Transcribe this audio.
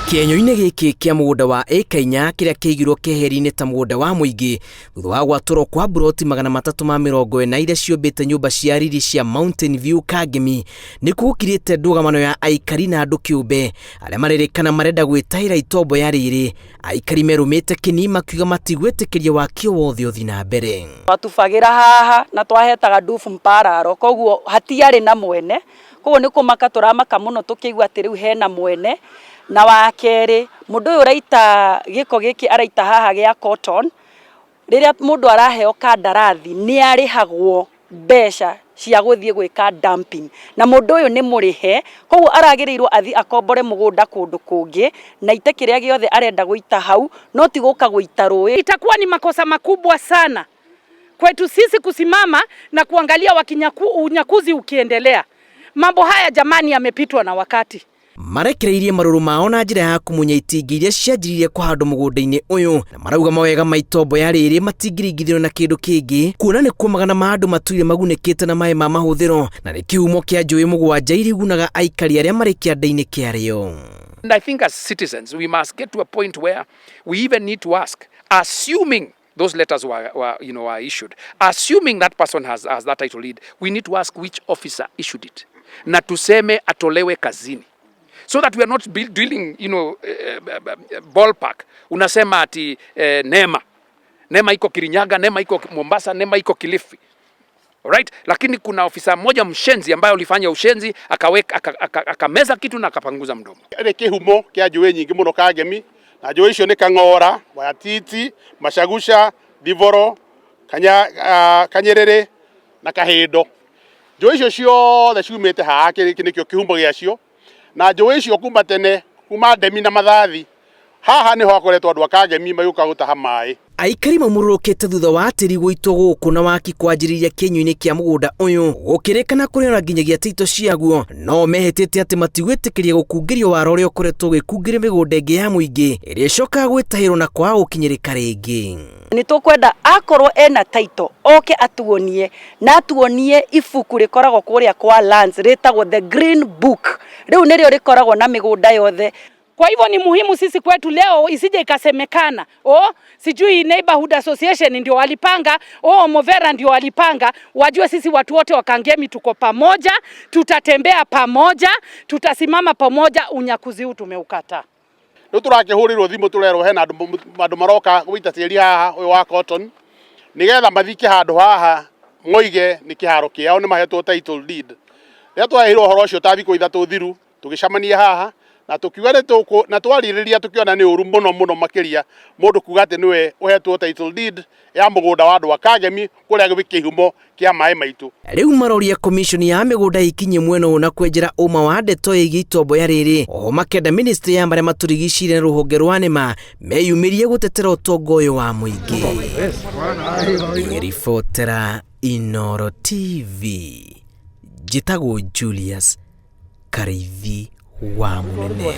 Kĩenyo-inĩ gĩkĩ kĩa mũgũnda wa ĩka 4 kĩrĩa kĩigirwo keheri-inĩ ta mũgũnda wa mũingĩ thutha wa gwatũrwo kwa mburoti 340 iria ciũmbĩte nyũmba cia riri cia Mountain View Kangemi, nĩkuo gũkirĩte ndũgamano ya aikari na andũ kĩũmbe arĩa marerĩkana marenda gwĩtahĩra itombo ya rĩrĩ. Aikari merũmĩte kĩni makiuga matigwĩtĩkĩria waki o wothe ũthiĩ na mbere. Twatubagĩra haha na twahetaga ndubu mpararo, koguo hatiarĩ na mwene, koguo nĩ kũmaka tũramaka mũno tũkĩigua atĩ rĩu hena mwene. Na wa kerĩ, mũndũ ũyũ ũraita gĩko gĩkĩ araita haha gĩa cotton, rĩrĩa mũndũ araheo kandarathi nĩ arĩhagwo mbeca cia gũthiĩ gwĩka dumping, na mũndũ ũyũ nĩ mũrĩhe, koguo aragĩrĩirwo athiĩ akombore mũgũnda kũndũ kũngĩ na ite kĩrĩa gĩothe arenda gũita hau, no ti gũka gũita rũĩ. Itakuwa ni makosa makubwa sana kwetu sisi kusimama na kuangalia unyakuzi ukiendelea. Mambo haya jamani, yamepitwa na wakati. Marekereirie marũrũ mao na njĩra ya kũmunya itingĩ iria cianjĩrĩirie kũhandwo mũgũnda-inĩ ũyũ, na marauga mawega ma itombo ya rĩrĩ matingĩringithanio na kĩndũ kĩngĩ, kuona nĩ kuo magana ma andũ matũire magunĩkĩte na maĩ ma mahũthĩro, na nĩ kĩhumo kĩa njũĩ 7 iria igunaga aikari arĩa marĩ kĩanda-inĩ kĩarĩo. And I think as citizens, we must get to a point where we even need to ask, assuming those letters were issued, assuming that person has that title deed, we need to ask which officer issued it. Na tuseme atolewe kazini. So that we are not dealing, ballpark. Unasema ati Nema. Nema iko Kirinyaga, Nema iko Mombasa, Nema iko Kilifi. Alright? Lakini kuna ofisa mmoja mshenzi ambaye ulifanya ushenzi, akaweka akameza kitu na akapanguza mdomo. Nĩ kĩhumo kĩa njũĩ nyingĩ mũno Kangemi, na njũĩ icio nĩ Kang'ora, Wayatiti, Macaguca, Thiboro, Kanyerere na Kahĩndo. Njũĩ icio ciothe ciumĩte haha, gĩkĩ nĩkĩo kĩhumo gĩacio, na njũĩ icio kuma tene, kuma Ndemi na Mathathi, haha nĩho hakoretwo andũ a Kangemi magĩũka gũtaha maĩ. Aikari mamũrũrũkĩte thutha wa tĩri gũitwo gũkũ na waki kwanjĩrĩria kĩenyũ-inĩ kĩa mũgũnda ũyũ, gũkĩrĩkana kũrĩ ona nginyagia tĩito ciaguo, no mehĩtĩte atĩ matigwĩtĩkĩria gũkungĩrio wara ũrĩa ũkoretwo ũgĩkungĩrio mĩgũnda ĩngĩ ya mũingĩ ĩrĩa ĩcokaga gwĩtahĩrwo na kwaga gũkinyĩrĩka rĩngĩ. Nĩ tũkwenda akorwo ena title oke atuonie, na atuonie ibuku rĩkoragwo kũrĩa kwa lands rĩtagwo the green book, rĩu nĩrĩo rĩkoragwo na mĩgũnda yothe. Kwa hivyo ni muhimu sisi kwetu leo isije ikasemekana, oh, sijui neighborhood association ndio walipanga, oh, Movera ndio walipanga. Wajue sisi watu wote wa Kangemi tuko pamoja, tutatembea pamoja, tutasimama pamoja. Unyakuzi huu tumeukataa. Rĩu tũrakĩhũrĩrwo thimũ tũrerwo hena andũ maroka gũita tĩri haha ũyũ wa cotton, nĩgetha mathike handũ haha moige nĩ kĩharo kĩao, nĩ mahetwo title deed. Rĩrĩa twaheirwo ũhoro ũcio ta thikũ 3 thiru, tũgĩcemania haha na tũkiuga nĩ tũkũ, na twarĩrĩria tũkĩona nĩ ũru mũno mũno makĩria mũndũ kuga atĩ nĩwe ũhetwo title deed ya mũgũnda wa andũ a Kangemi kũrĩa gwĩ kĩhumo kĩa maĩ maitũ. Rĩu maroria komishoni ya mĩgũnda ikinye mwena ũyũ na kwenjera ũma wa ndeto ĩgiĩ itombo ya rĩrĩ. Oho makenda ministry ya marĩa matũrigicĩirie na rũhonge rwa nĩma meyumĩrie gũtetera ũtonga ũyũ wa mũingĩ. Ngĩribotera Inooro TV, njĩtagwo Julius Karĩithi wa Mũnene.